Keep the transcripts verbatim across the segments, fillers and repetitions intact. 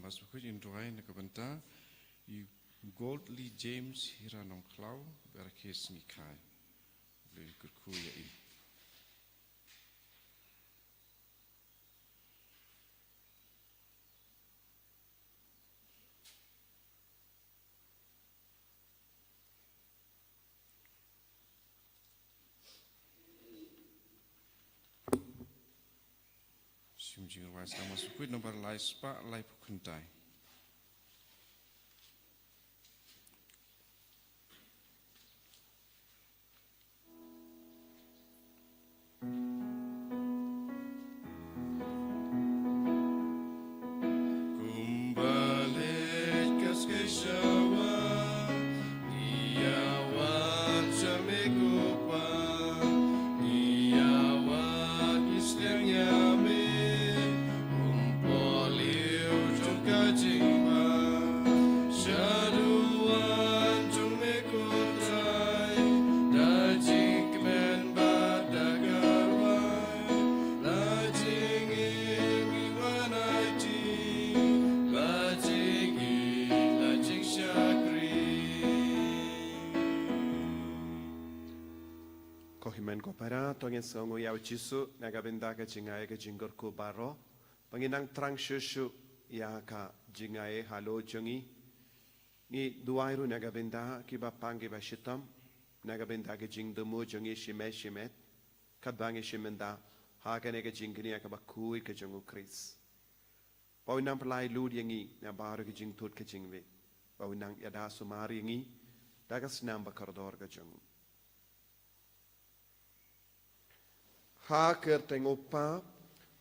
Mas bakhuid in duwai na ka bynta i Goldly James Hiranongkhlaw, Berakis Ngikhai. Blei kyrkhu ïa i. Shim jingrwai sa Mas bakhuid nombar lai spah laiphew khyndai. Kumba leit ka skei shawa, ngi ïa wad sha me ko Pa, ngi ïa wad ngi sdang ïa me, um poi lem jong ka jingbam, shaduwan jong me ko Trai, da jingkmen bad da ka rwai, la jingim ngi wan aiti, la jingim la jingshakri. Ko hynmen ko para, to ngin sngewnguh ïa u Jisu na ka bynta ka jingai ka jingkyrkhu baroh. Ba ngin nang thrang shuh shuh ïa ka jingai halor jong ngi. Ngi duwai ruh na ka bynta kiba pang kiba shitom, na ka bynta ka jingthmu jong ngi shimet shimet. Katba ngi shim bynta ha kane ka jingkñia kaba khuid ka jong u Khrist. Ba un nang pynlait lut ïa ngi na baroh ki jingthut ki jingwit. Ba un nang ïada sumar ïa ngi da ka snam ba kordor ka jong u. Ha ka kyrteng u Kpa,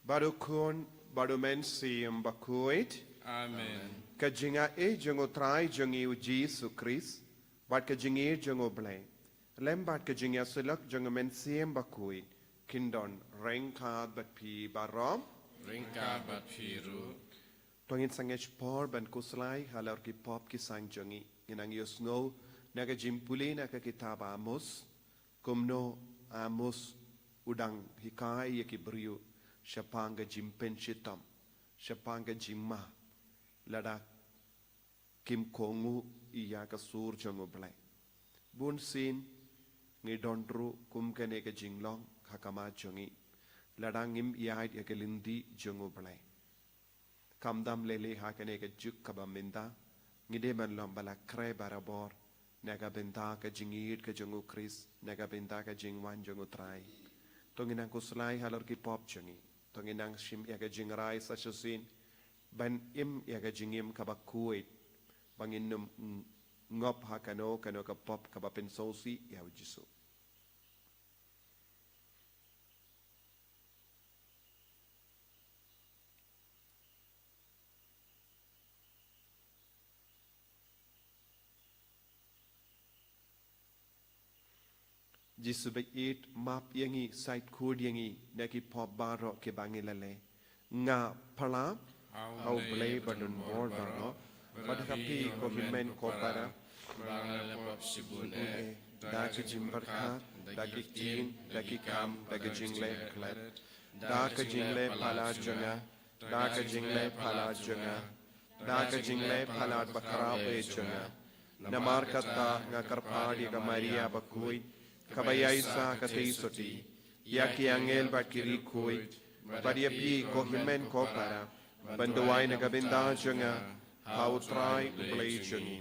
bad u Khun, bad u Mynsiem Bakhuid. Amen. Ka jingaiei jong u Trai jong ngi u Jisu Khrist, bad ka jingïeit jong u Blei, lem bad ka jingïasyllok jong u Mynsiem Bakhuid, kin don ryngkat bad phi baroh. Ryngkat bad phi ruh. To ngin sa ngeit por ban khuslai halor ki pop ki saiñ jong ngi. Ngin nang ïohsngew na ka jingpule na ka kitab Amos. Kumno Amos u dang hikai ïa ki briew shaphang ka jingpynshitom, shaphang ka jingma, lada kim kohnguh ïa ka sur jong u Blei. Bunsien ngi don ruh kum kane ka jinglong ha khmat jong ngi, lada ngim ïaid ïa ka lynti jong u Blei. Khamtam lei lei ha kane ka juk kaba mynta, ngi dei ban long ba la khreh barabor na ka bynta ka jingïeit ka jong u Khrist, na ka bynta ka jingwan jong u Trai. To ngin nang khuslai halor ki pop jong ngi. To ngin nang shim ïa ka jingrai sa shisien ban im ïa ka jingim kaba khuid, ba ngin ym ngop ha kano kano ka pop kaba pynsngewsih ïa u Jisu. Jisu baieit, map ïa ngi, shait khuid ïa ngi na ki pop baroh kiba ngi la leh. Nga pyrshah ha u Blei ba donbor baroh, bad ha phi ko hynmen ko para, ba nga la leh pop shibun eh, da ka jingpyrkhat, da ki ktien, da ki kam, da ka jingleh khlem, da ka jingleh palat jong nga, da ka jingleh palat jong nga, da ka jingleh palat bakhraw eh jong nga. Namar kata nga kyrpad ïa ka Maria bakhuid, kaba ïaishah katei sotti, ïa ki angel bad ki riewkhuid, bad ïa phi ko hynmen ko para, ban duwai na ka bynta jong nga ha u Trai u Blei jong ngi.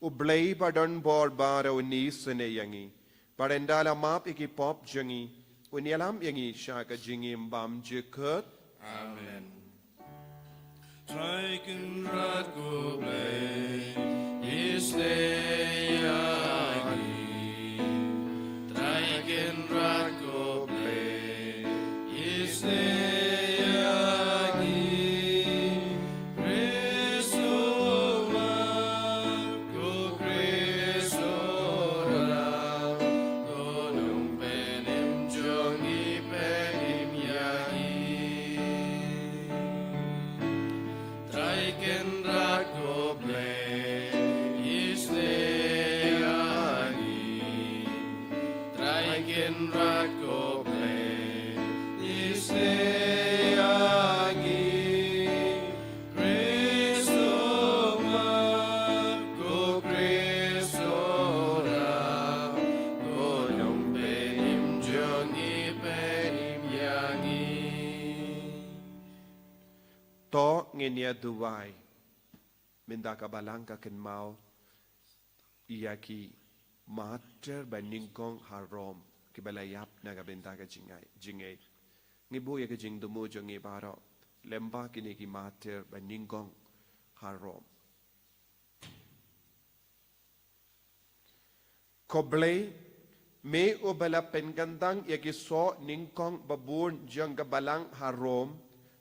U Blei ba donbor baroh un isynei ïa ngi, bad ynda la map ïa ki pop jong ngi, un ïalam ïa ngi sha ka jingim bymjukut. Amen. Trai Kynrad ko Blei, isynei ïa ngi. Trai Kynrad ko Blei, isynei ïa ngi. Khrist u Map, ko Khrist u Rai, ko Nongpynim jong ngi, pynim ïa ngi. Trai Kynrad ko Blei, isynei ïa Ngin ïa duwai mynta ka Balang ka kynmaw ïa ki martir ba nyngkong ha Rom kiba la ïap na ka bynta ka jingngeit. Ngi buh ïa ka jingthmu jong ngi baroh lyngba kine ki martir ba nyngkong ha Rom. Ko Blei, me uba la pynkyntang ïa ki soh nyngkong babun jong ka Balang ha Rom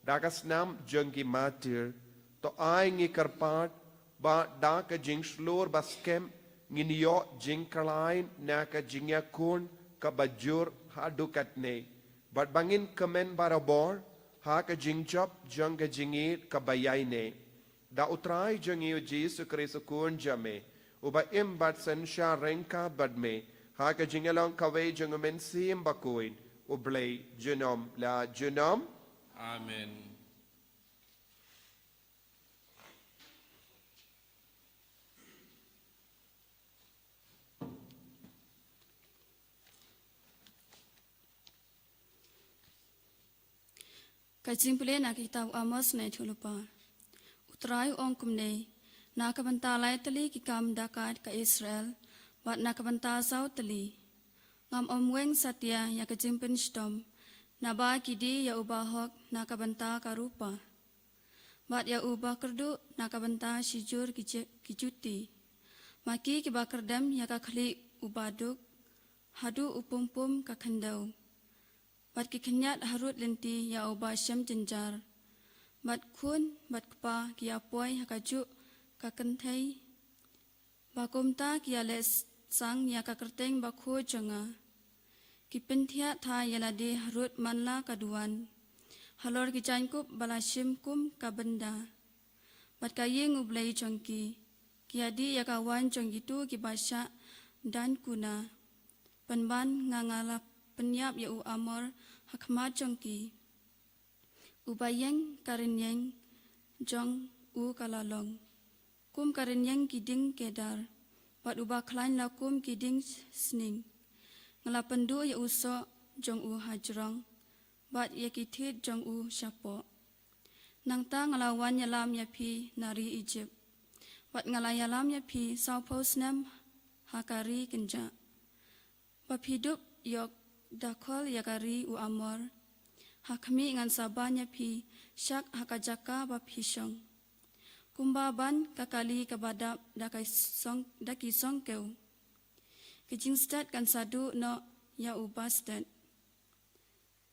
da ka snam jong ki martir, to ai ngi kyrpad ba da ka jingshlur ba skhem ngin ïoh jingkhlaiñ na ka jingïakhun kaba jur haduh katne, bad ba ngin kmen barabor ha ka jingjop jong ka jingïeit kaba ïaineh. Da U Trai jong ngi U Jisu Khrist U Khun jong me, uba im bad synshar ryngkat bad me ha ka jingïalong kawei jong U Mynsiem Bakhuid, U Blei junom la junom. Amen. Ka jingpule na ka kitab u Amos na i thulpa. U Trai u ong kumne, na ka bynta lai tylli ki kam dakait ka Israel, bad na ka bynta saw tylli, ngam ym weng satia ïa ka jingpynshitom, naba ki die ïa u bahok na ka bynta ka rupa, bad ïa u bakyrduh na ka bynta shijur ki je-, ki juti. Ma ki kiba kyrdem ïa ka khlieh u baduk, haduh u pumpum ka khyndew, bad ki khynñiat harud lynti ïa u ba shem jynjar, bad khun bad kpa ki ïa poi ha kajuh ka kynthei, ba kumta ki ïa leh sang ïa ka kyrteng bakhuid jong nga. Ki pynthiah tha ïa lade harud man la ka duwan, halor ki jaiñkup ba la shim kum ka bynda. Bad ka ïing U Blei jong ki, ki ïa dih ïa ka waiñ jong kito kiba shah daiñ kuna. Pynban nga, nga la pynïap ïa u Amor ha khmat jong ki, uba ïeng ka rynïeng jong u ka la long kum ka rynïeng ki dieng kedar, bad uba khlaiñ la kum ki dieng sning. Nga la pynduh ïa u soh jong u ha jrong, bad ïa ki thied jong u shapoh. Nangta nga la wan ïalam ïa phi na ri Ijipt, bad nga la ïalam ïa phi sawphew snem ha ka ri kynjah. Ba phi dup ïoh da khol ïa ka ri u Amor, ha khmih ngan sa ban ïa phi shah ha ka jaka ba phi shong. Kumba ban ka kali kaba dap da ka song, da ki songkew, ka jingstet kan sa duh noh ïa u ba stet,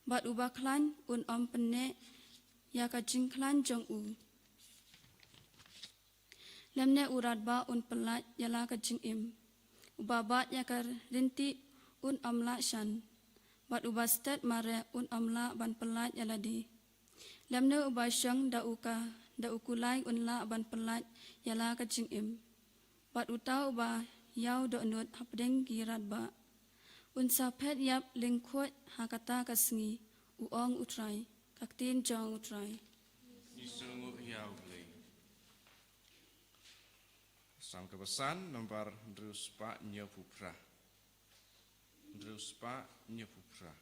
bad uba khlaiñ un ym pynneh ïa ka jingkhlaiñ jong u. Lymne u radbah un pyllait ïa la ka jingim, uba bat ïa ka rynti un ym lah shan, bad uba stet mareh un ym lah ban pyllait ïa lade. Lymne uba shong da u ka, da u kulai un lah ban pyllait ïa la ka jingim, bad uta uba ïaw dohnud hapdeng ki radbah un sa phet ïap lyngkhuid ha kata ka sngi, u ong U Trai. Ka ktien jong U Trai. Ngi sngewnguh ïa U Blei. Salm kaba san, nambar hynriew spah hynñiewphew phra. Hynriew spah hynñiewphew phra.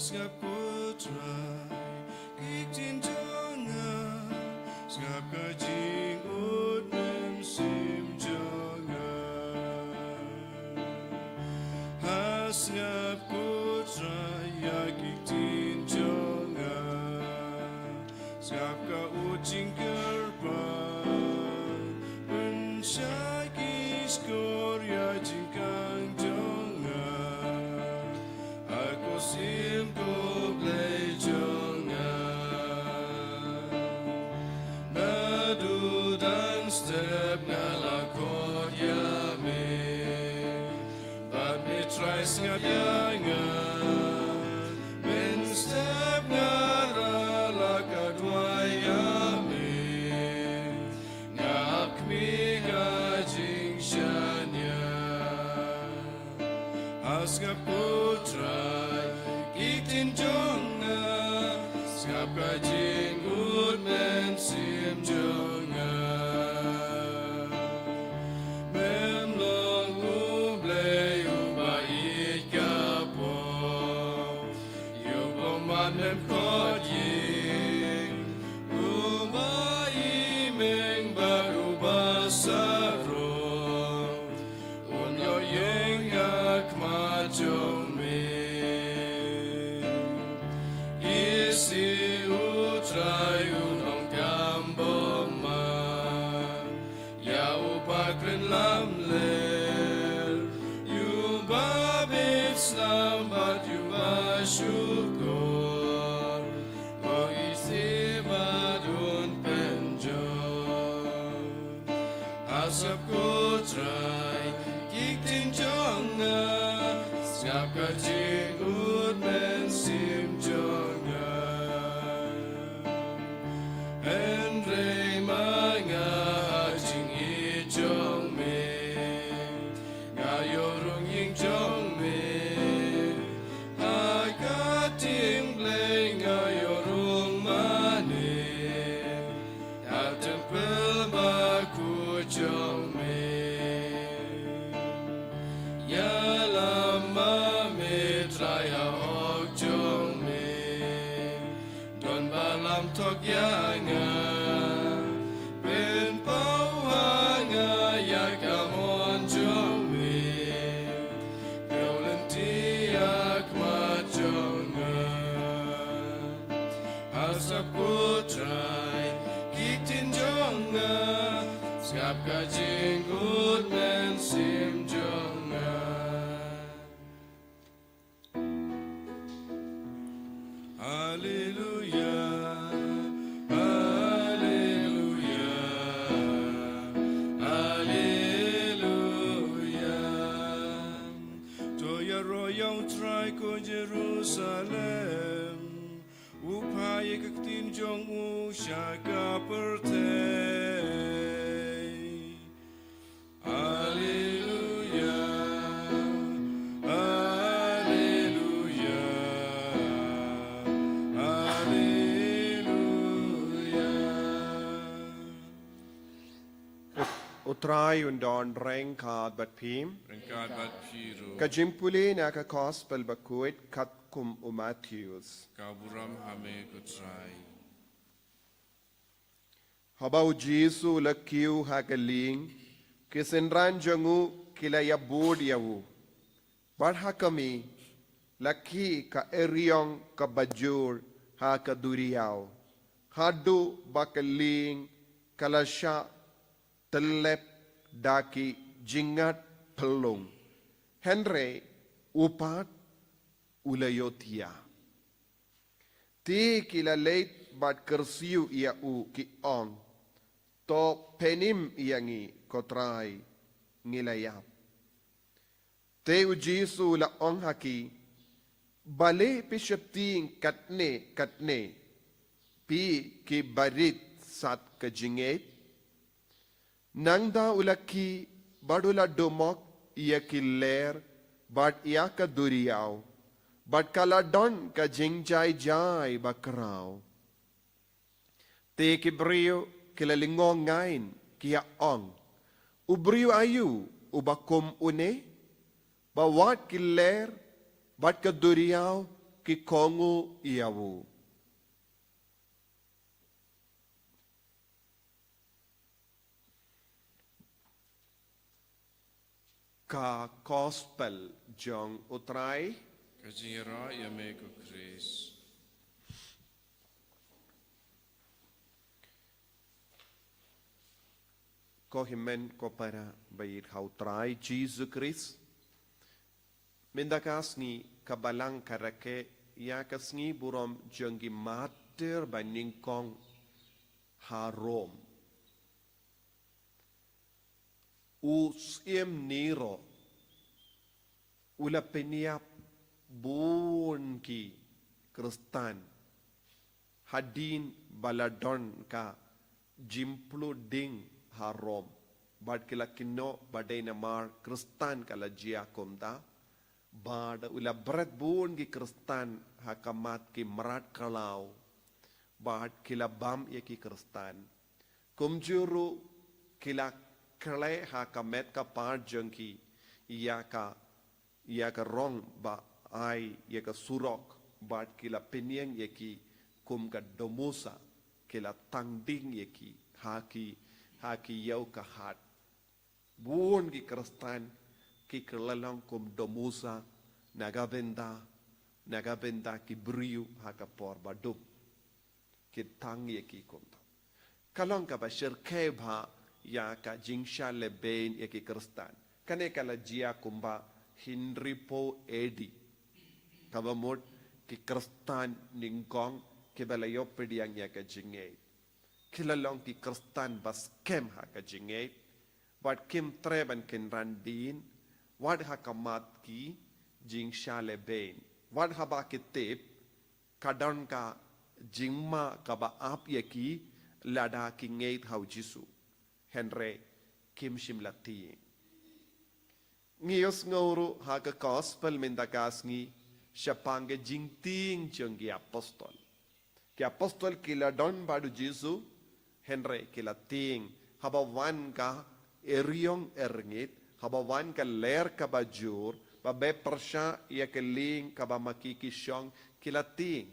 Sngap ko Trai, ki ktien jong nga, sngap ka jingud mynsiem jong nga. Ha sngap ko Trai ïa ki ktien jong nga. Sngap ka u jingkyrpad, pynshai ki shkor ïa jingkhang jong nga. Ai ko Syiem ko Blei jong nga. Naduh dang step nga la khot ïa me. Bad me Trai sngap ïa nga. Mynstep nga rah la ka duwai ïa me. Nga ap khmih ka jingshaniah. Ha sngap ko Trai, ki ktien jong nga. Sngap ka jingud mynsiem jong nga. Lem kot ïing, uba imeng bad uba sarong, un ïoh ïeng ha khmat jong me. Ïa shi u Trai un ong kam bymman ïa uba kren lamler, ïa uba bit snam bad ïa uba shukor. Ïa shi bad un pynjot. Ïasngap ko Trai, ki ktien jong nga, sngap ka jingud mynsiem jong nga. Hynrei ma nga ha jingïeit jong me, nga ïoh rung ïing jong me. Ha ka diengblei nga ïoh rung mane, ha templ bakhuid jong me. Ïalam ma me Trai ha hok jong me. Don ba lam thok ïa nga, pynpaw ha nga ïa ka mon jong me. Pynlynti ïa khmat jong nga. Ïasngap ko Trai, ki ktien jong nga, sngap ka jingud mynsiem jong nga. Haleluya, haleluya, haleluya. To ïaroh ïa u Trai ko Jerusalem, u phah ïa ka ktien jong u sha ka pyrthei. Haleluya, haleluya, haleluya. U Trai un don ryngkat bad phi. Ryngkat bad phi ruh. Ka jingpule na ka Gospel Bakhuid katkum u Mathaios. Ka burom ha me ko Trai. Haba u Jisu u la kiew ha ka lieng, ki synran jong u ki la ïabud ïa u. Bad ha khmih, la khih ka eriong kaba jur ha ka duriaw, haduh ba ka lieng ka la shah tyllep da ki jingngad phyllung. Hynrei u pat u la ïohthiah. Te ki la leit bad kyrsiew ïa u ki ong, to pynim ïa ngi ko Trai, ngi la ïap. Te u Jisu u la ong ha ki, balei phi sheptieng katne katne, phi ki barit sat ka jingngeit? Nangta u la khih bad u la dumok ïa ki lyer bad ïa ka duriaw, bad ka la don ka jingjai jai bakhraw. Te ki briew ki la lyngngoh ngan, ki ïa ong, u briew aïu uba kum une, ba wat ki lyer bad ka duriaw ki kohnguh ïa u. Ka Gospel jong u Trai. Ka jingïaroh ïa me ko Khrist. Ko hynmen ko para ba ïeit ha u Trai Jisu Khrist. Mynta ka sngi ka Balang ka rakhe ïa ka sngi burom jong ki martir ba nyngkong ha Rom. U Syiem Nero u la pynïap bun ki Khristan hadien ba la don ka jingpluh ding ha Rom, bad ki la kynnoh ba dei namar Khristan ka la jia kumta, bad u la bret bun ki Khristan ha khmat ki mrad khlaw, bad ki la bam ïa ki Khristan. Kumjuh ruh ki la khleh ha ka met ka par jong ki ïa ka, ïa ka rong ba ai ïa ka surok Bad ki la pynïeng ïa ki kum ka domosa, ki la tang ding ïa ki ha ki, ha ki ïew ka hat. Bun ki Khristan ki kylla long kum domosa na ka bynta, na ka bynta ki briew ha ka por ba dum. Ki tang ïa ki kumta. Ka long kaba shyrkhei bha ïa ka jingshah lehbeiñ ïa ki Khristan. Kane ka la jia kumba hynriewphew A D. Kaba mut ki Khristan nyngkong kiba la ïoh pdiang ïa ka jingngeit. Ki la long ki Khristan ba skhem ha ka jingngeit. Bad kim treh ban kynran dien, wat ha khmat ki jingshah lehbeiñ. Wat haba ki tip ka don ka jingma kaba ap ïa ki lada ki ngeit ha u Jisu. Hynrei kim shym la tieng. Ngi ïohsngew ruh ha ka gospel mynta ka sngi shaphang ka jingtieng jong ki apostol. Ki apostol ki la don bad u Jisu, hynrei ki la tieng haba wan ka eriong erngit, haba wan ka ler kaba jur, ba beh pyrshah ïa ka lieng kaba ma ki ki shong, ki la tieng.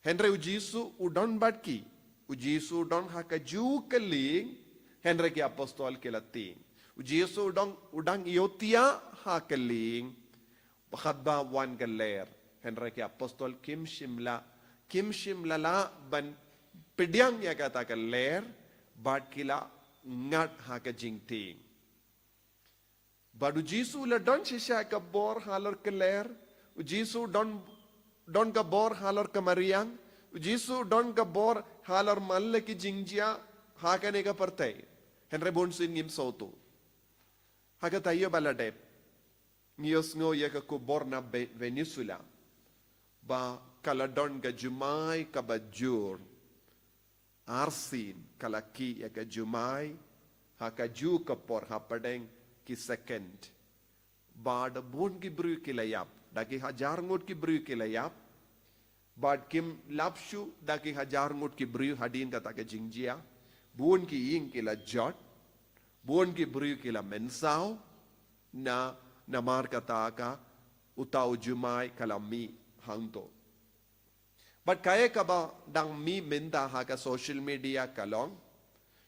Hynrei u Jisu u don bad ki. U Jisu u don ha kajuh ka lieng, hynrei ki apostol ki la tieng. U Jisu u don, u dang ïohthiah ha ka lieng, bad haba wan ka ler, hynrei ki apostol kim shym la, kim shym la lah ban pdiang ïa kata ka ler, bad ki la ngat ha ka jingtieng. Bad u Jisu u la don shisha ka bor halor ka ler, u Jisu u don, don ka bor halor ka mariang, u Jisu u don ka bor halor man la ki jingjia ha kane ka pyrthei. Hynrei bunsien ngim sngewthuh. Ha ka taïew ba la dep, ngi ïohsngew ïa ka khubor na Be-, Venezuela, ba ka la don ka jumai kaba jur. Arsien ka la khih ïa ka jumai ha kajuh ka por hapdeng ki second. Bad bun ki briew ki la ïap, da ki hajar ngut ki briew ki la ïap. Bad kim lap shuh da ki hajar ngut ki briew hadien kata ka jingjia. Bun ki ïing ki la jot, bun ki briew ki la mynsaw, na, namar kata ka, uta u jumai ka la mih hangto. Bad kaei kaba dang mih mynta ha ka social media ka long,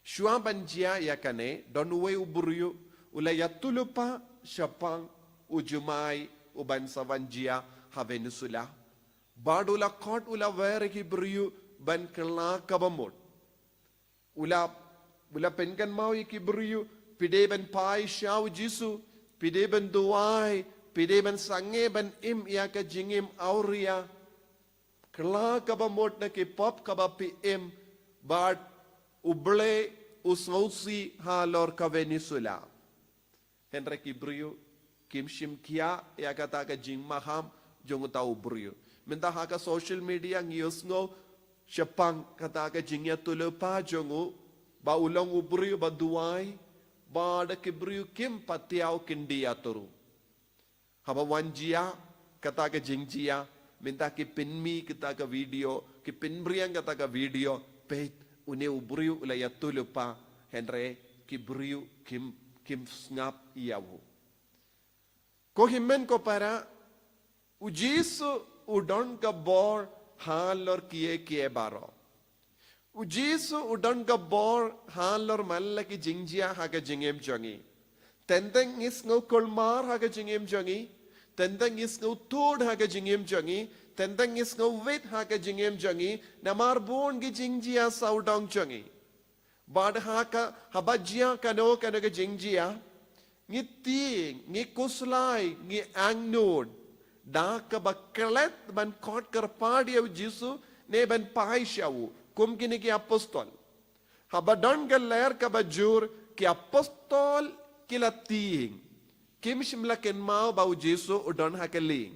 shuwa ban jia ïa kane, don uwei u briew u la ïathuhlypa shaphang u jumai uban sa wan jia ha Venezuela. Bad u la khot, u la wer ïa ki briew ban kylla kaba mut. U la, u la pynkynmaw ïa ki briew, phi dei ban phai sha u Jisu, phi dei ban duwai, phi dei ban sangeh ban im ïa ka jingim awria. Kylla kaba mut na ki pop kaba phi im, bad U Blei u sngewsih halor ka Venezuela. Hynrei ki briew kim shym khia ïa kata ka jingmaham jong uta u briew. Mynta ha ka social media ngi ïohsngew shaphang kata ka jingïathuhlypa jong u, ba u long u briew ba duwai, bad ki briew kim patiaw kyndit ïa u. Haba wan jia kata ka jingjia, mynta ki pynmih kata ka video, ki pynbriang kata ka video, peit une u briew u la ïathuhlypa, hynrei ki briew kim, kim sngap ïa u. Ko hynmen ko para, u Jisu u don ka bor halor kiei kiei baroh. U Jisu u don ka bor halor man la ki jingjia ha ka jingim jong ngi. Teng teng ngi sngew kulmar ha ka jingim jong ngi. Teng teng ngi sngew thut ha ka jingim jong ngi. Teng teng ngi sngew wit ha ka jingim jong ngi. Namar bun ki jingjia sawdong jong ngi. Bad ha ka, haba jia kano kano ka jingjia, ngi tieng, ngi khuslai, ngi angnud da kaba klet ban khot kyrpad ïa u Jisu ne ban phai sha u, kum kine ki apostol. Haba don ka ler kaba jur, ki apostol ki la tieng. Kim shym la kynmaw ba u Jisu u don ha ka lieng.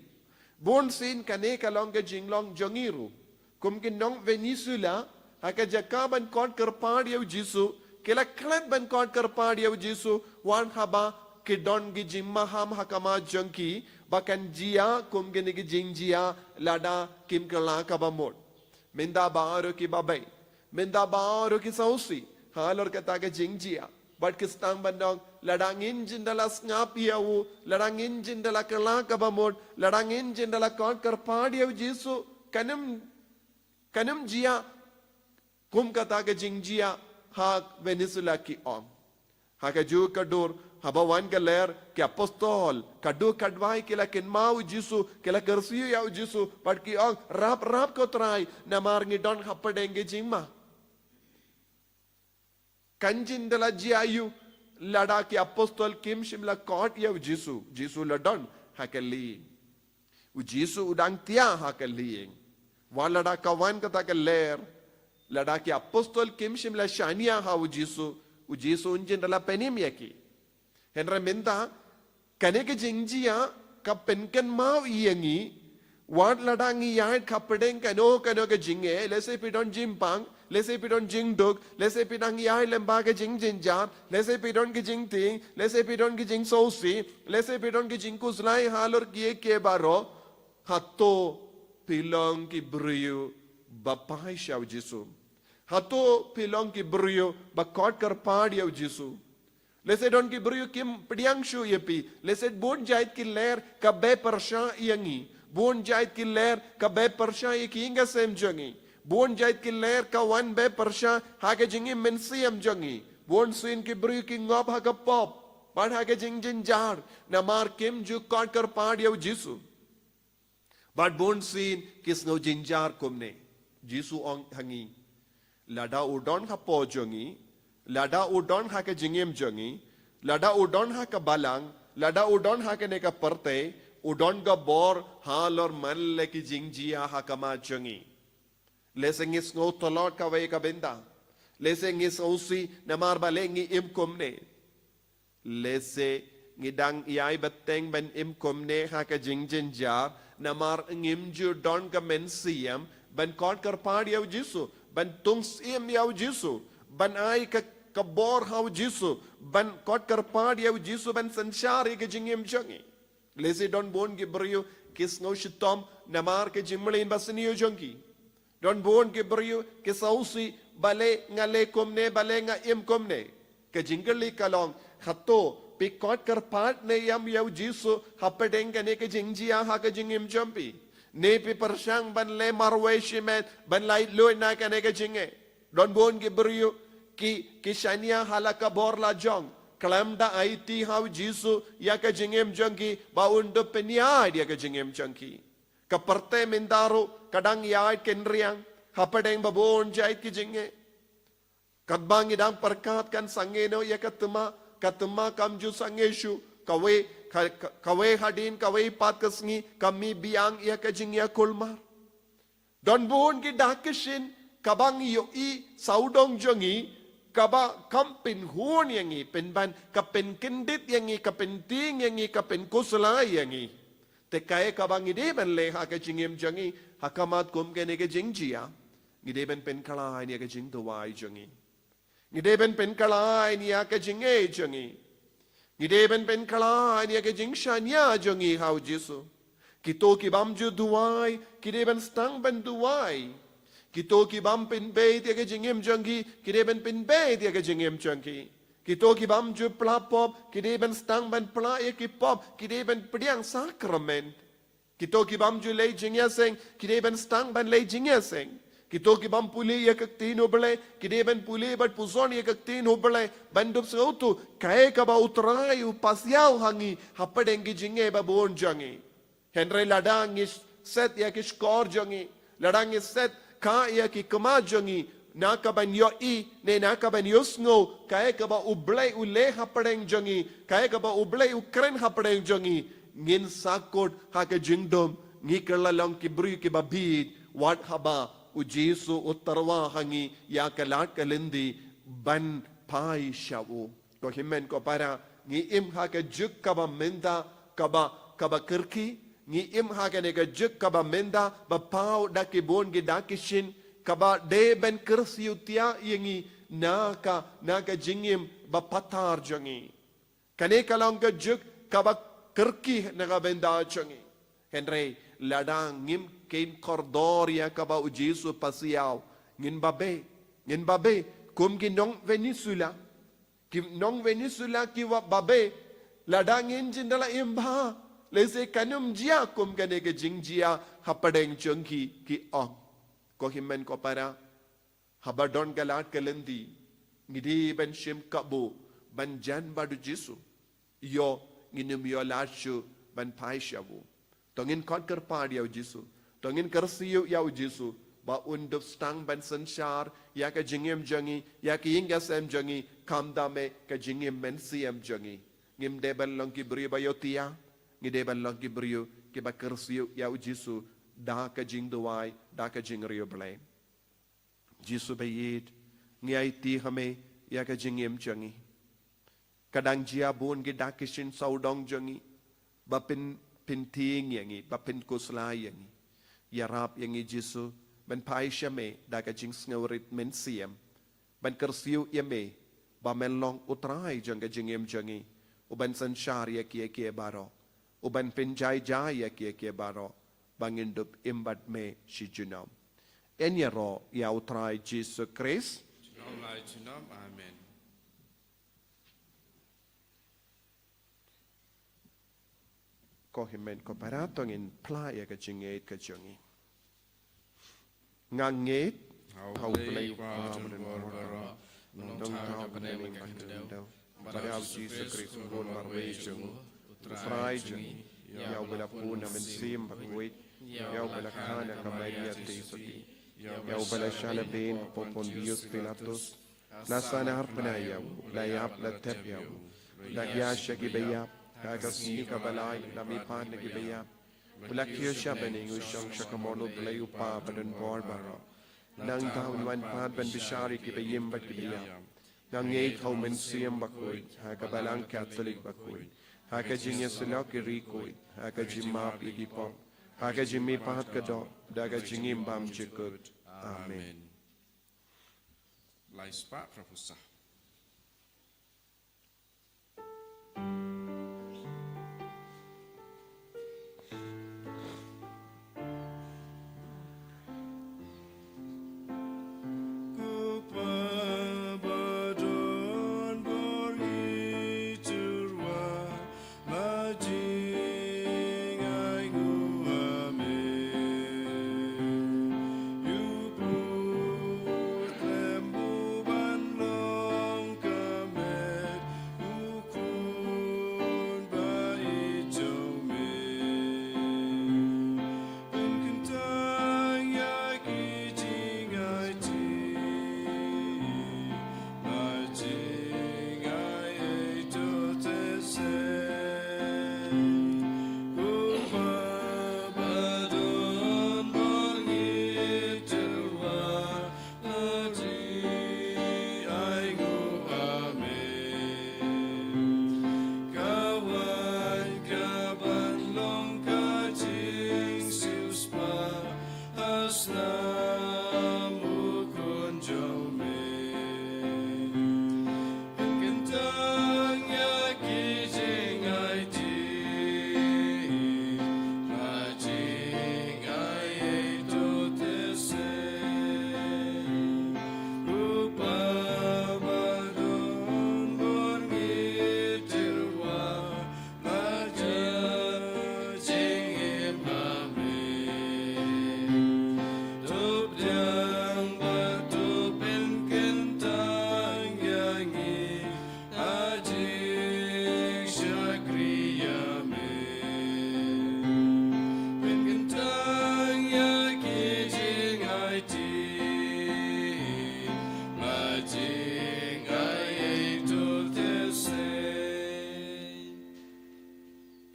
Bunsien kane ka long ka jinglong jong ngi ruh. Kum ki nong Venezuela, ha ka jaka ban khot kyrpad ïa u Jisu, ki la klet ban khot kyrpad ïa u Jisu, wat haba ki don ki jingmaham ha khmat jong ki, ba kan jia kum kine ki jingjia lada kim kylla kaba mut. Mynta baroh kiba beit. Mynta baroh ki sngewsih halor kata ka jingjia. Bad ki sdang ban ong, lada ngin jin da la sngap ïa u, lada ngin jin da la kylla kaba mut, lada ngin jin da la kot kyrpad ïa u Jisu, kan ym, kan ym jia kum kata ka jingjia ha Venezuela, ki ong. Ha kajuh ka dur, haba wan ka lyer, ki apostol, ka dur ka dwai, ki la kynmaw u Jisu, ki la kyrsiew ïa u Jisu, bad ki ong, rap, rap ko Trai, namar ngi don hapdeng ka jingma. Kan jin da la jia aiu, lada ki apostol kim shym la kot ïa u Jisu, Jisu la don ha ka lyiing. U Jisu u dang thiah ha ka lyiing. Wat lada ka wan kata ka lyer, lada ki apostol kim shym la shaniah ha u Jisu, u Jisu un jin da la pynim ïa ki. Hynrei mynta, kane ka jingjia, ka pynkynmaw ïa ngi, wat lada ngi ïaid hapdeng kano kano ka jingeh, lehse phi don jingpang, lehse phi don jingduk, lehse phi dang ïaid lyngba ka jingjynjar, lehse phi don ka jingtieng, lehse phi don ka jingsngewsih, lehse phi don ka jingkhuslai halor kiei kiei baroh, hato phi long ki briew ba phai sha u Jisu? Hato phi long ki briew ba kot kyrpad ïa u Jisu? Lehse don ki briew kim pdiang shuh ïa phi. Lehse bun jait ki lyer ka beh pyrshah ïa ngi. Bun jait ki lyer ka beh pyrshah ïa ki ïing ka sem jong ngi. Bun jait ki lyer ka wan beh pyrshah ha ka jingim mynsiem jong ngi. Bunsien ki briew ki ngop ha ka pop bad ha ka jingjynjar, namar kim ju kot kyrpad ïa u Jisu. Bad bunsien ki sngew jynjar kumne. Jisu ong ha ngi, lada u don hapoh jong ngi, lada u don ha ka jingim jong ngi, lada u don ha ka balang, lada u don ha kane ka pyrthei, u don ka bor halor man la ki jingjia ha khmat jong ngi. Lehse ngi sngew tlot kawei ka bynta. Lehse ngi sngewsih namar balei ngi im kumne. Lehse ngi dang ïai bteng ban im kumne ha ka jingjynjar, namar ngim ju don ka mynsiem ban kot kyrpad ïa u Jisu, ban tungsiem ïa u Jisu, ban ai ka, ka bor ha u Jisu, ban kot kyrpad ïa u Jisu ban synshar ïa ka jingim jong ngi. Lehse don bun ki briew ki sngew shitom namar ka jingmlien basniew jong ki. Don bun ki briew ki sngewsih, balei nga leh kumne, balei nga im kumne. Ka jingkylli ka long, hato phi kot kyrpad ne em ïa u Jisu hapdeng kane ka jingjia ha ka jingim jong phi? Ne phi pyrshang ban leh marwei shimet ban laitluid na kane ka jingeh? Don bun ki briew ki, ki shaniah ha la ka bor la jong, khlem da aiti ha u Jisu ïa ka jingim jong ki ba un dup pynïaid ïa ka jingim jong ki. Ka pyrthei mynta ruh ka dang ïaid kynriang hapdeng ba bun jait ki jingeh. Katba ngi dang pyrkhat kan sangeh noh ïa ka thymmai, ka thymmai kam ju sangeh shuh, kawei, ka, ka, kawei hadien kawei pat ka sngi ka mih biang ïa ka jingïakulmar. Don bun ki dak ki shin kaba ngi ïohi sawdong jong ngi, kaba kam pynhun ïa ngi, pynban, ka pynkyndit ïa ngi, ka pyntieng ïa ngi, ka pynkhuslai ïa ngi. Te kaei kaba ngi dei ban leh ha ka jingim jong ngi ha khmat kum kane ka jingjia? Ngi dei ban pynkhlaiñ ïa ka jingduwai jong ngi. Ngi dei ban pynkhlaiñ ïa ka jingngeit jong ngi. Ngi dei ban pynkhlaiñ ïa ka jingshaniah jong ngi ha u Jisu. Kito ki bym ju duwai ki dei ban sdang ban duwai. Kito ki bym pynbeit ïa ka jingim jong ki ki dei ban pynbeit ïa ka jingim jong ki. Kito ki bym ju pla pop ki dei ban sdang ban pla ïa ki pop, ki dei ban pdiang sakrament. Kito ki bym ju leh jingïaseng ki dei ban sdang ban leh jingïaseng. Kito ki bym pule ïa ka ktien U Blei ki dei ban pule bad pynshong ïa ka ktien U Blei, ban dup sngewthuh kaei kaba U Trai u pasiaw ha ngi hapdeng ki jingeh ba bun jong ngi. Hynrei lada ngi set ïa ki shkor jong ngi, lada ngi set ka ïa ki khmat jong ngi na ka ban ïohi ne na ka ban ïohsngew kaei kaba U Blei u leh hapdeng jong ngi, kaei kaba U Blei u kren hapdeng jong ngi, ngin sa kut ha ka jingdum, ngi kylla long ki briew kiba bieit wat haba u Jisu u tyrwa ha ngi ïa ka lad ka lynti ban phai sha u. Ko hynmen ko para, ngi im ha ka juk kaba mynta, kaba, kaba kyrkieh, ngi im ha kane ka juk kaba mynta ba paw da ki bun ki dak ki shin, kaba dei ban kyrsiew thiah ïa ngi na ka, na ka jingim ba pathar jong ngi. Kane ka long ka juk kaba kyrkieh na ka bynta jong ngi. Hynrei lada ngim kein kordor ïa kaba u Jisu pasiaw, ngin babe, ngin babe kum ki nong Venezuela. Ki nong Venezuela ki wan babe, lada ngin jin da la im bha, lehse kan ym jia kum kane ka jingjia hapdeng jong ki, ki ong. Ko hynmen ko para, haba don ka lad ka lynti, ngi dei ban shim kabu ban jan bad u Jisu. Ïoh ngin ym ïoh lad shuh ban phai sha u. To ngin khot kyrpad ïa u Jisu. To ngin kyrsiew ïa u Jisu ba un dup sdang ban synshar ïa ka jingim jong ngi, ïa ka ïing ka sem jong ngi, khamtam eh ka jingim mynsiem jong ngi. Ngim dei ban long ki briew ba ïohthiah, ngi dei ban long ki briew kiba kyrsiew ïa u Jisu da ka jingduwai, da ka jingriewblei. Jisu ba ïeit, ngi aiti ha me ïa ka jingim jong ngi. Ka dang jia bun ki dak ki shin sawdong jong ngi ba pyn, pyntieng ïa ngi, ba pynkhuslai ïa ngi. Ïarap ïa ngi Jisu ban phai sha me da ka jingsngewrit mynsiem, ban kyrsiew ïa me ba men long u Trai jong ka jingim jong ngi, u ban synshar ïa kiei kiei baroh, u ban pynjai jai ïa kiei kiei baroh, ba ngin dup im bad me shi junom. Yn ïaroh ïa u Trai Jisu Khrist. Junom la junom. Amen. Ko hynmen ko para, to ngin phla ïa ka jingngeit ka jong ngi. Nga ngeit ha u Blei u Kpa badonbor baroh, u nongthaw ha bneng bad ha ka khyndew, bad ha u Jisu Khrist u khun marwei jong u, u Trai jong ngi, ïa uba la pun na mynsiem bakhuid, ïa uba la kha na ka Maria theisotti, ïa uba la shah lehbeiñ hapoh Pontius Pilatus, la sahnarphna ïa u, la ïap, la thep ïa u, la hiar sha ki baïap, ha ka sngi kaba lai la mihpat na ki baïap, u la kiew shah bneng, u shong sha kamon u Blei u Kpa badonbor baroh. Nangta un wan pat ban bishar ïa kiba im bad kiba ïap. Nga ngeit ha u Mynsiem Bakhuid, ha ka Balang Katholik bakhuid, ha ka jingïasyllok ki riewkhuid, ha ka jingmap ïa ki pop, ha ka jingmihpat ka doh, da ka jingim bymjukut. Amen. Amen. Lai spah phra phew saw.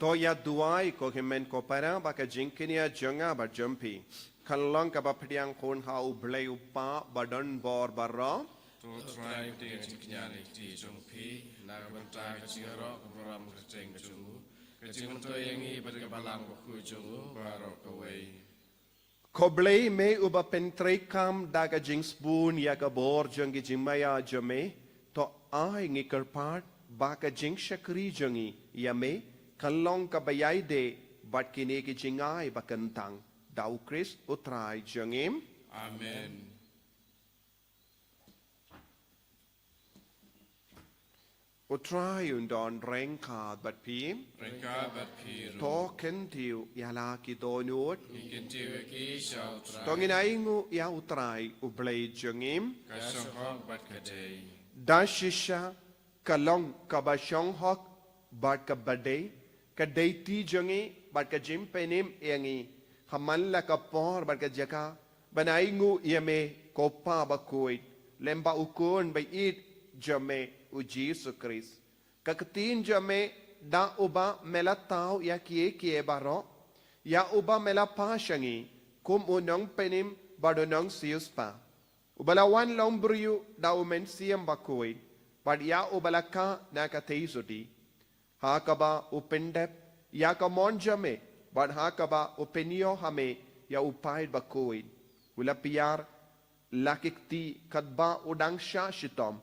To ïa duwai ko hynmen ko para ba ka jingkñia jong nga bad jong phi kan long kaba pdiang khun ha u Blei u Kpa badonbor baroh. To Trai, pdiang jingkñia na ka kti jong phi na ka bynta ka jingïaroh ka burom kyrteng jong u, ka jingmyntoi ïa ngi bad ka Balang Bakhuid jong u baroh kawei. Ko Blei, me uba pyntreikam da ka jingsbun ïa ka bor jong ki jingmaïa jong me, to ai ngi kyrpad ba ka jingshakri jong ngi ïa me kan long kaba ïaideh bad kine ki jingai ba kyntang, da u Khrist u Trai jong ngi. Amen. U Trai un don ryngkat bad phi. Ryngkat bad phi ruh. To kyntiew ïa la ki dohnud. Ngi kyntiew ïa ki sha U Trai. To ngin ainguh ïa U Trai U Blei jong ngi. Ka shong hok bad ka dei. Da shisha ka long kaba shong hok bad kaba dei, ka dei ti jong ngi bad ka jingpynim ïa ngi ha man la ka por bad ka jaka ban ainguh ïa me, ko Pa bakhuid, lem bad U Khun ba ïeit jong me, U Jisu Khrist. Ka ktien jong me da uba me la thaw ïa kiei kiei baroh, ïa uba me la phah sha ngi kum u nongpynim bad u nongsiewspah, uba la wan long briew da U Mynsiem Bakhuid, bad ïa uba la kah na ka theisotti, ha kaba u pyndep ïa ka mon jong me, bad ha kaba u pynïoh ha me ïa u paid bakhuid. U la pynïar la ki kti katba u dang shah shitom,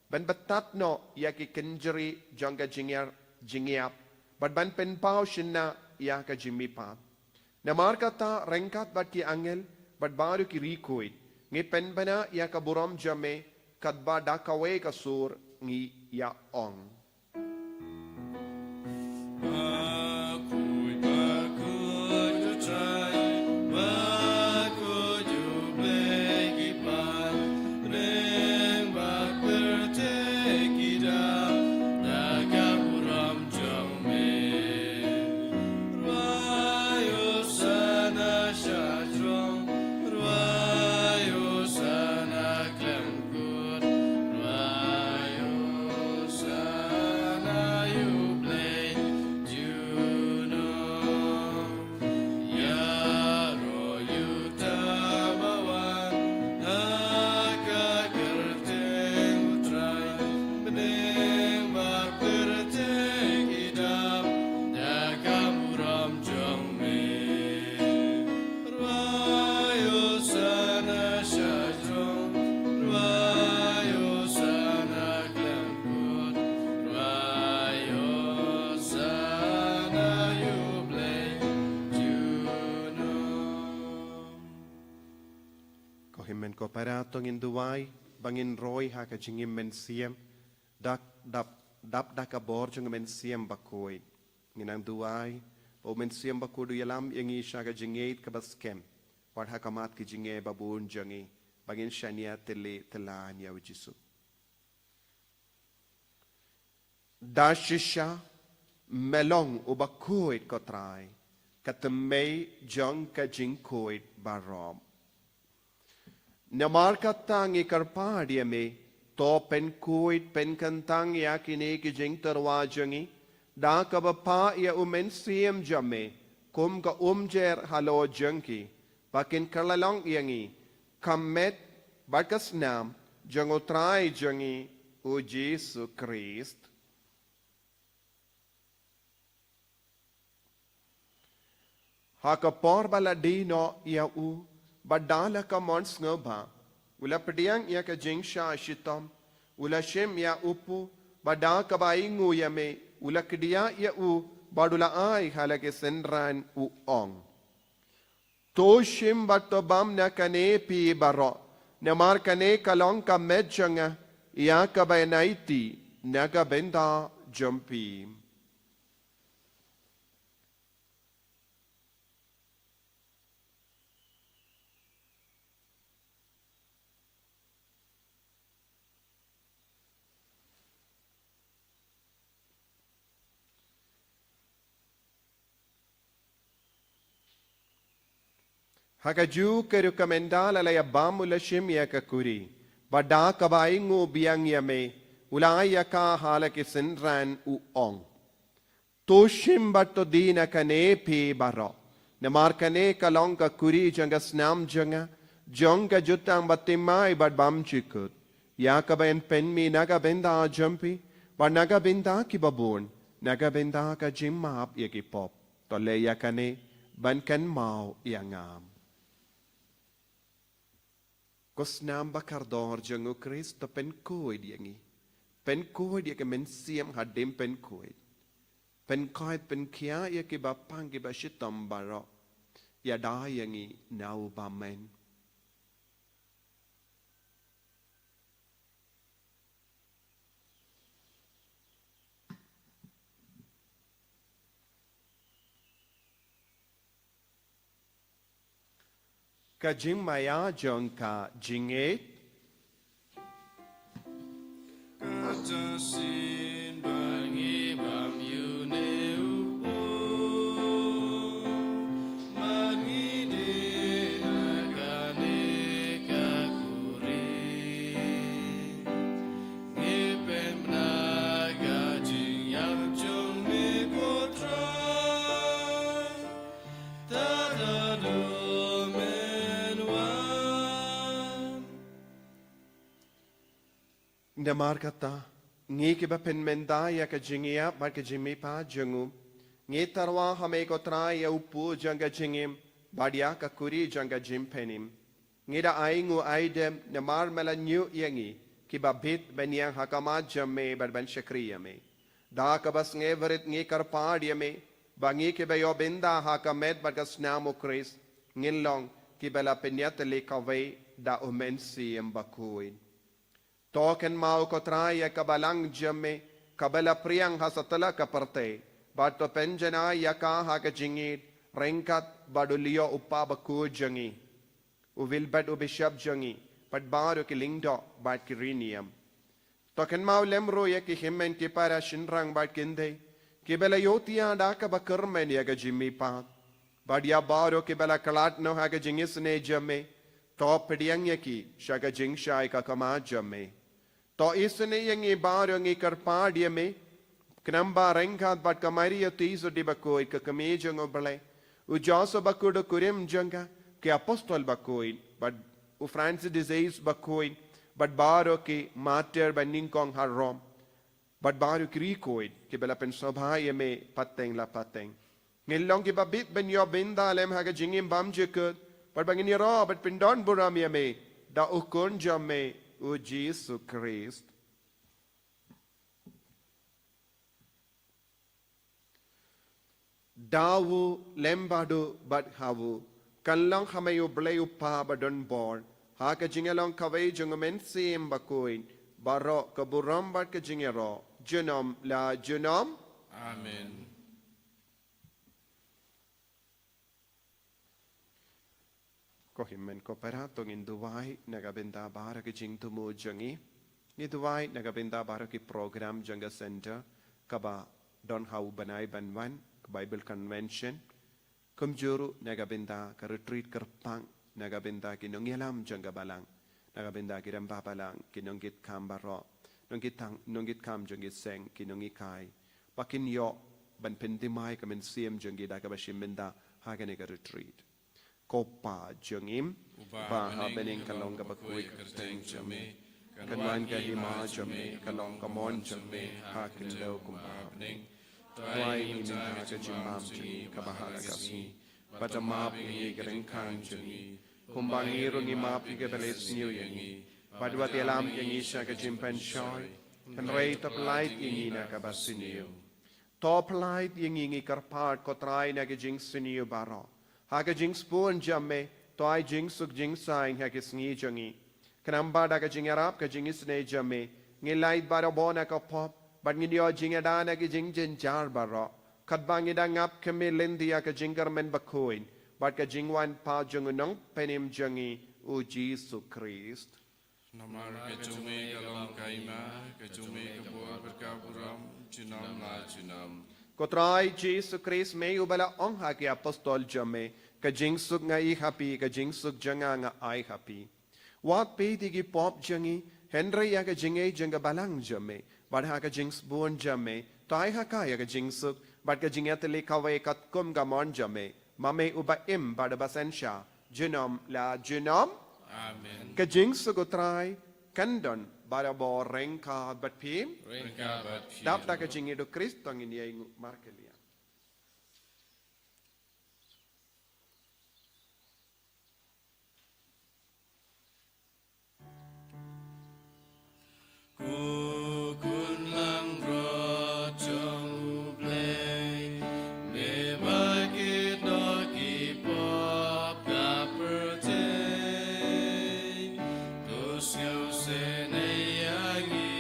ban batai noh ïa ki kynjri jong ka jingïap, jingïap, bad ban pynpaw shynna ïa ka jingmihpat. Namar kata, ryngkat bad ki angel bad baroh ki riewkhuid, ngi pynbna ïa ka burom jong me, katba da kawei ka sur ngi ïa ong. Ko hynmen ko para, to ngin duwai ba ngin roi ha ka jingim mynsiem, dap, dap, dap da ka bor jong U Mynsiem Bakhuid. Ngin nang duwai ba U Mynsiem Bakhuid u ïalam ïa ngi sha ka jingïeit kaba skhem, wat ha khmat ki jingeh babun jong ngi, ba ngin shaniah tylli tyllan ïa U Jisu. Da shisha me long uba khuid, ko Trai, ka tymmen jong ka jingkhuid baroh. Namar kata ngi kyrpad ïa me, to pynkhuid pynkyntang ïa kine ki jingtyrwa jong ngi da kaba phah ïa U Mynsiem jong me kum ka umjer halor jong ki, ba kin kylla long ïa ngi ka met bad ka snam jong U Trai jong ngi, U Jisu Khrist. Ha ka por ba la die noh ïa u, bad da la ka mon sngewbha, u la pdiang ïa ka jingshah shitom, u la shim ïa u pu, bad da kaba ainguh ïa me, u la kdiah ïa u, bad u la ai ha la ki synran, u ong: To shim bad to bam na kane phi baroh, namar kane ka long ka met jong nga, ïa kaba yn aiti na ka bynta jong phi. Ha kajuh ka rukom ynda la la ïa bam, u la shim ïa ka kuri, bad da kaba ainguh biang ïa me, u la ai ïa ka ha la ki synran, u ong: To shim bad to die na kane phi baroh, namar kane ka long ka kuri jong ka snam jong nga, jong ka jutang bathymmai bad bymjukut, ïa kaba yn pynmih na ka bynta jong phi bad na ka bynta kiba bun, na ka bynta ka jingmap ïa ki pop. To leh ïa kane ban kynmaw ïa nga. Ko snam ba kordor jong U Khrist, to pynkhuid ïa ngi. Pynkhuid ïa ka mynsiem hadien pynkhuid. Pynkhuid, pynkhiah ïa kiba pang, kiba shitom baroh. Ïada ïa ngi na u bymman. Ka jingmaïa jong ka jingngeit. Ka jingïaseng ba ngi bam ïa une u pud, ba ngi dei na kane ka kurim. Ngi pynbna ka jingïap jong me ko Trai. Tad haduh men wan. Namar kata, ngi kiba pynmynta ïa ka jingïap bad ka jingmihpat jong u, ngi tyrwa ha me ko Trai ïa u pud jong ka jingim bad ïa ka kuri jong ka jingpynim. Ngi da ai nguh ai dem namar me la ñiuh ïa ngi kiba bit ban ïeng ha khmat jong me bad ban shakri ïa me. Da kaba sngewrit ngi kyrpad ïa me ba ngi kiba ïoh bynta ha ka met bad ka snam u Khrist ngin long kiba la pynïatylli kawei da u Mynsiem Bakhuid. To kynmaw ko Trai ïa ka balang jong me kaba la phriang ha satlak ka pyrthei, bad to pynjanai ïa ka ha ka jingïeit ryngkat bad u Leo u Kpa Bakhuid jong ngi, u Wilbert u Bishop jong ngi, bad baroh ki lyngdoh bad ki rynïeng. To kynmaw lem ruh ïa ki hynmen ki para shynrang bad kynthei kiba la ïohthiah da kaba kyrmen ïa ka jingmihpat. Bad ïa baroh kiba la khlad noh ha ka jingisynei jong me, to pdiang ïa ki sha ka jingshai ka khmat jong me. To isynei ïa ngi baroh, ngi kyrpad ïa me, khnang ba ryngkat bad ka Maria Theisotti Bakhuid ka kmie jong u Blei, u Joseph Bakhuid u kurim jong ka, ki apostol bakhuid, bad u Francis de Sales Bakhuid, bad baroh ki martir ba nyngkong ha Rome, bad baroh ki riewkhuid kiba la pynsngewbha ïa me pateng la pateng, ngin long kiba bit ban ïoh bynta lem ha ka jingim bymjukut, bad ba ngin ïaroh bad pyndonburom ïa me da u Khun jong me u Jisu Khrist. Da u, lem bad u, bad ha u, kan long ha me u Blei u Kpa badonbor, ha ka jingïalong kawei jong u Mynsiem Bakhuid, baroh ka burom bad ka jingïaroh junom la junom. Amen. Ko hynmen ko para, to ngin duwai na ka bynta baroh ki jingthmu jong ngi. Ngi duwai na ka bynta baroh ki program jong ka center kaba don ha u bnai ban wan, ka Bible Convention. Kumjuh ruh na ka bynta ka retreat kyrpang, na ka bynta ki nongïalam jong ka balang, na ka bynta ki rangbah balang, ki nongkitkam baroh, nongkitang, nongkitkam jong ki seng, ki nonghikai, ba kin ïoh ban pynthymmai ka mynsiem jong ki da kaba shim bynta ha kane ka retreat. Ko Pa jong ngi, uba ha bneng, ka long kaba khuid ka kyrteng jong me, kan wan ka hima jong me, kan long ka mon jong me ha khyndew kumba ha bneng. Trai ïa ngi mynta ka jingbam jong ngi kaba ha la ka sngi, bad to map ïa ngi ki ryngkang jong ngi, kumba ngi ruh ngi map ïa kiba la isniew ïa ngi, bad wat ïalam ïa ngi sha ka jingpynshoi, hynrei to pyllait ïa ngi na kaba sniew. To pyllait ïa ngi, ngi kyrpad ko Trai, na ki jingsniew baroh. Ha ka jingsbun jong me, to ai jingsuk jingsaiñ ha ki sngi jong ngi. Khnang ba da ka jingïarap ka jingisynei jong me, ngin lait barabor na ka pop, bad ngin ïoh jingïada na ki jingjynjar baroh. Katba ngi da ngap khmih lynti ïa ka jingkyrmen bakhuid bad ka jingwan pat jong u Nongpynim jong ngi, u Jisu Khrist. Namar ka jong me ka long ka hima, ka jong me ka bor bad ka burom junom la junom. Ko Trai Jisu Khrist, me uba la ong ha ki apostol jong me, ka jingsuk nga ai ha phi, ka jingsuk jong nga nga ai ha phi. Wat peit ïa ki pop jong ngi, hynrei ïa ka jingngeit jong ka balang jong me, bad ha ka jingsbun jong me, to ai ha ka ïa ka jingsuk bad ka jingïatylli kawei katkum ka mon jong me, ma me uba im bad uba synshar junom la junom. Amen. Ka jingsuk u Trai kan don barabor ryngkat bad phi. Ryngkat bad phi. Dap da ka jingïeit u Khrist to ngin ïai nguh markylliang. Ko Khun langbrot jong U Blei, me ba kit noh ki pop ka pyrthei, to sngewsynei ïa ngi.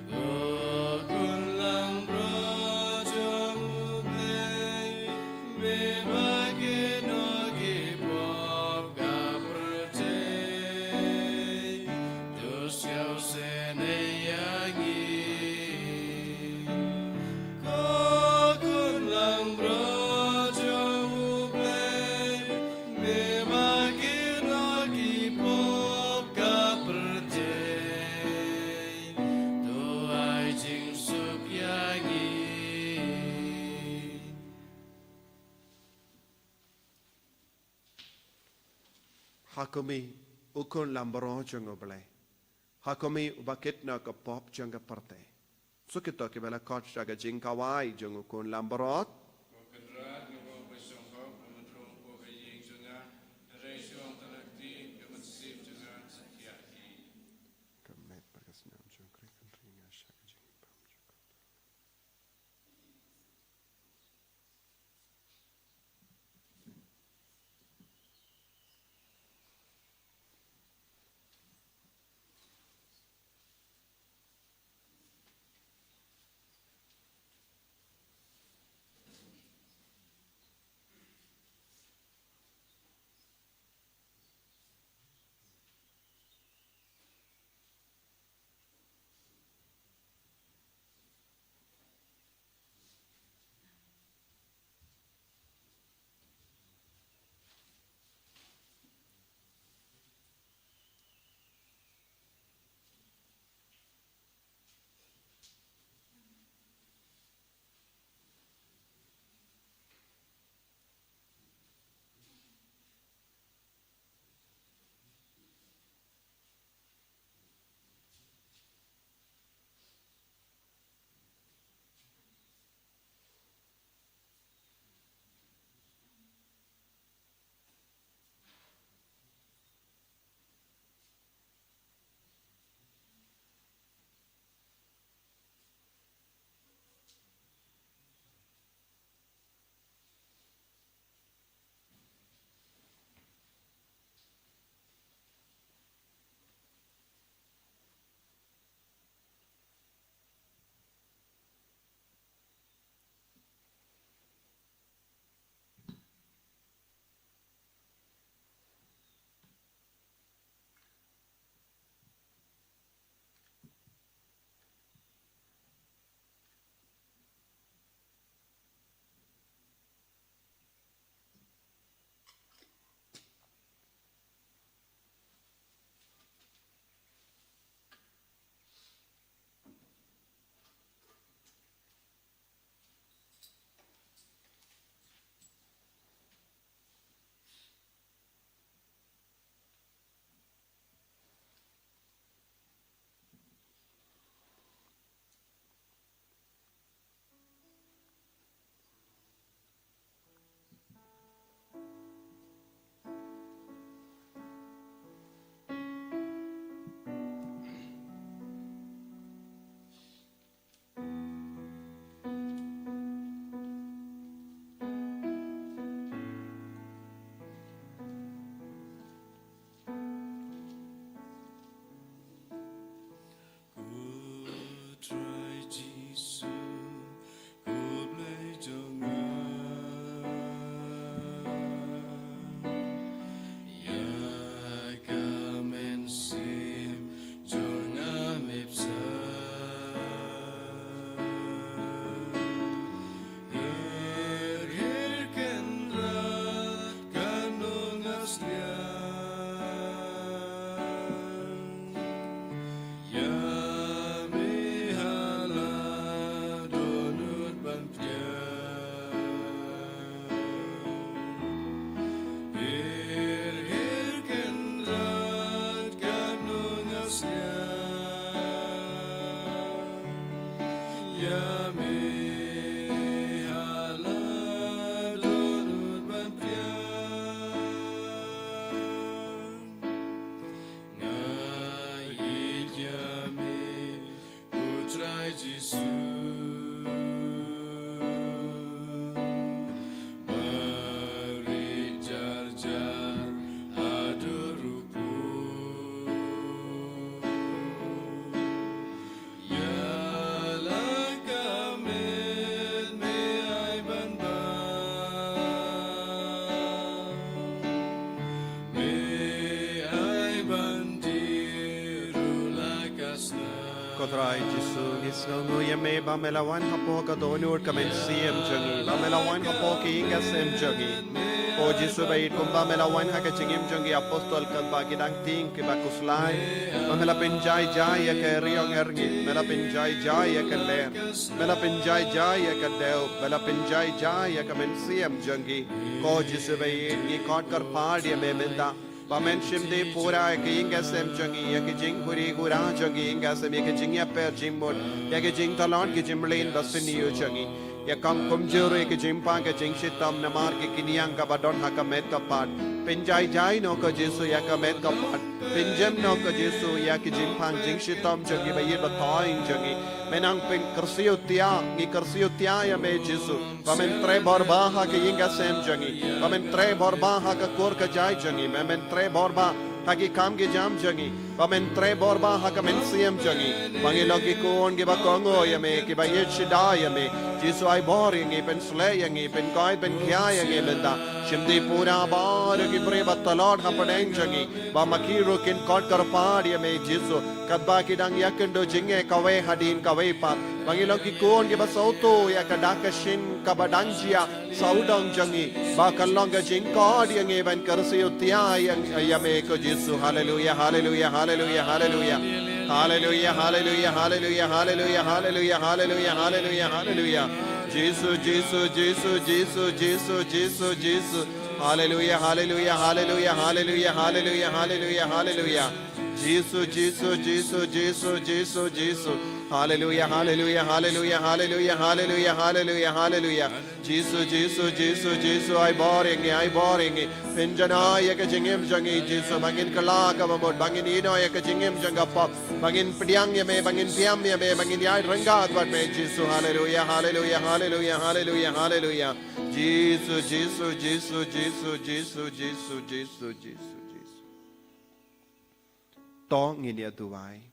Ko Khun lang Ha kum i u khun lambarot jong U Blei. Ha kum i uba kit na ka pop jong ka pyrthei. Suk ito kiba la khot sha ka jingkawai jong u khun lambarot. Ko Kynrad, nga ong ba shong hok, ba mudrong ko ka ïing jong nga, hynrei shu ong tang ha ka ktien ka mynsiem jong nga sa thiah hi. Ka met bad ka snam jong U Khrist kan ri nga sha ka jingim bymjukut. Ko Trai Jisu, ko Blei jong nga, ïa ka mynsiem jong nga me pynshai. Her, her Kynrad, katno nga sliang. Ïa me ha la dohnud ban pdiang. Her, her Kynrad, katno nga sliang. Ïa me ha la dohnud ban pdiang. Nga ïeit ïa me, ko Trai Jisu. Barit jar jar haduh ruh pud. Ïa la ka met me ai ban bam. Me ai ban dih ruh la ka snam. Ko Trai Jisu, ngi sngewnguh ïa me ba me la wan hapoh ka dohnud ka mynsiem jong ngi, ba me la wan hapoh ka ïing ka sem jong ngi. Ko Jisu ba ïeit, kumba me la wan ha ka jingim jong ki apostol katba ki dang tieng kiba khuslai, ba me la pynjai jai ïa ka riewngeit ngeit, me la pynjai jai ïa ka ler, me la pynjai jai ïa ka dew, me la pynjai jai ïa ka mynsiem jong ki. Ko Jisu ba ïeit, ngi khot kyrpad ïa me mynta. Ba men shim dih pura ïa ka ïing ka sem jong ngi, ïa ka jinghuri hura jong ngi ïing ka sem, ïa ka jingïapher jingmut, ïa ka jingtalon ka jingmlien ba sniew jong ngi. Ïa kam kumjuh ruh ïa ka jingpang ka jingshitom namar ka kynïang kaba don ha ka met ka phad. Pynjai jai noh ko Jisu ïa ka met ka phad. Pynjem noh ko Jisu ïa ka jingpang jingshitom jong ngi ba ïeit ba thoiñ jong ngi. Men nang pynkyrsiew tiah, ngi kyrsiew tiah ïa me Jisu. Ba men treh bor bha ha ka ïing ka sem jong ngi. Ba men treh bor bha ha ka kur ka jai jong ngi. Ba men treh bor bha ha ki kam ki jam jong ngi. Ba men treh bor bha ha ka mynsiem jong ngi. Ba ngi long ki khun kiba kohnguh ïa me, kiba ïeit shida ïa me. Jisu, ai bor ïa ngi, pynshlei ïa ngi, pynkoit pynkhia ïa ngi mynta. Shim dih pura baroh ki briew ba tlot hapdeng jong ngi. Ba ma ki ruh kin khot kyrpad ïa me Jisu. Katba ki dang ïakynduh jingeh kawei hadien kawei pat. Ba ngi long ki khun kiba sngewthuh ïa ka dak ka shin kaba dang jia sawdong jong ngi. Ba kan long ka jingkhot ïa ngi ban kyrsiew tiah ïa, ïa me ko Jisu. Haleluia, haleluia, haleluia, haleluia. Haleluia, haleluia, haleluia, haleluia, haleluia, haleluia, haleluia, haleluia. Jisu, Jisu, Jisu, Jisu, Jisu, Jisu, Jisu. Haleluia, haleluia, haleluia, haleluia, haleluia, haleluia, haleluia. Jisu, Jisu, Jisu, Jisu, Jisu, Jisu. Haleluia, haleluia, haleluia, haleluia, haleluia, haleluia, haleluia. Jisu, Jisu, Jisu, Jisu, ai bor ïa ngi, ai bor ïa ngi. Pynjanai ïa ka jingim jong ngi Jisu, ba ngin kylla kaba mut, ba ngin ïehnoh ïa ka jingim jong ka pop, ba ngin pdiang ïa me, ba ngin thiam ïa me, ba ngin ïaid ryngkat bad me Jisu. Haleluia, haleluia, haleluia, haleluia, haleluia. Jisu, Jisu, Jisu, Jisu, Jisu, Jisu, Jisu, Jisu. To ngin ïa duwai.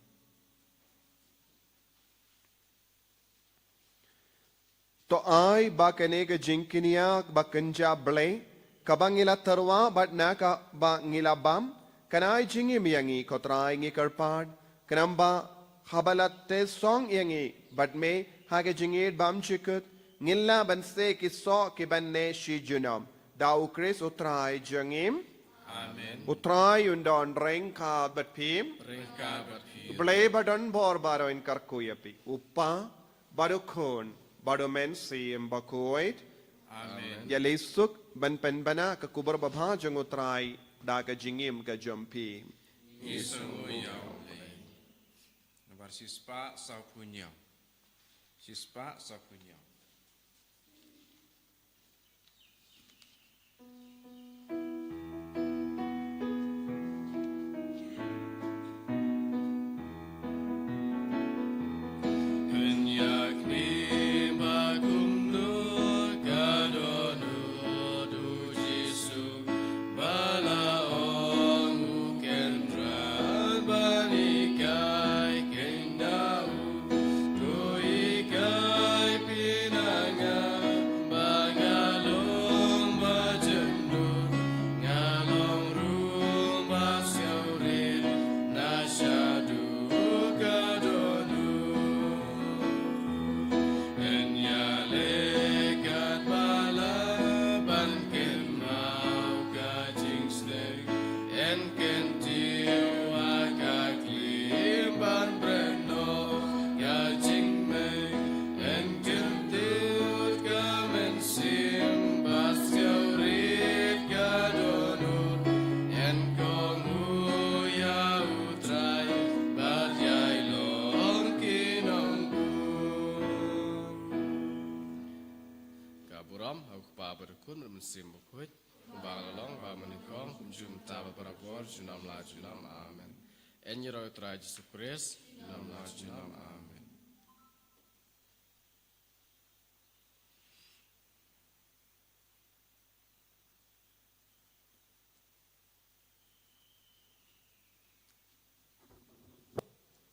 To ai ba kane ka jingkñia ba kynja Blei, kaba ngi la tyrwa bad na kaba ngi la bam, kan ai jingim ïa ngi, ko Trai, ngi kyrpad. Khnang ba haba la teh song ïa ngi bad me ha ka jingïeit bymjukut, ngin lah ban seh ki soh kiban neh shi junom. Da U Khrist U Trai jong ngi. Amen. U Trai un don ryngkat bad phi. Ryngkat bad phi. Blei ba don bor baroh un kyrkhu ïa phi. U Kpa, bad U Khun, bad U Mynsiem Bakhuid. Amen. Ïaleh suk ban pynbna ka khubor babha jong U Trai da ka jingim ka jong phi. Ngi sngewnguh ïa U Blei. Nambar shispah sawphew hynñiew. Shispah sawphew hynñiew. Ka burom ha U Kpa bad U Khun bad U Mynsiem Bakhuid. Kumba la long, ba mynnyngkong, kumjuh mynta, bad barabor, junom la junom. Amen. Yn ïaroh ïa U Trai Jisu Khrist. Junom la junom. Amen.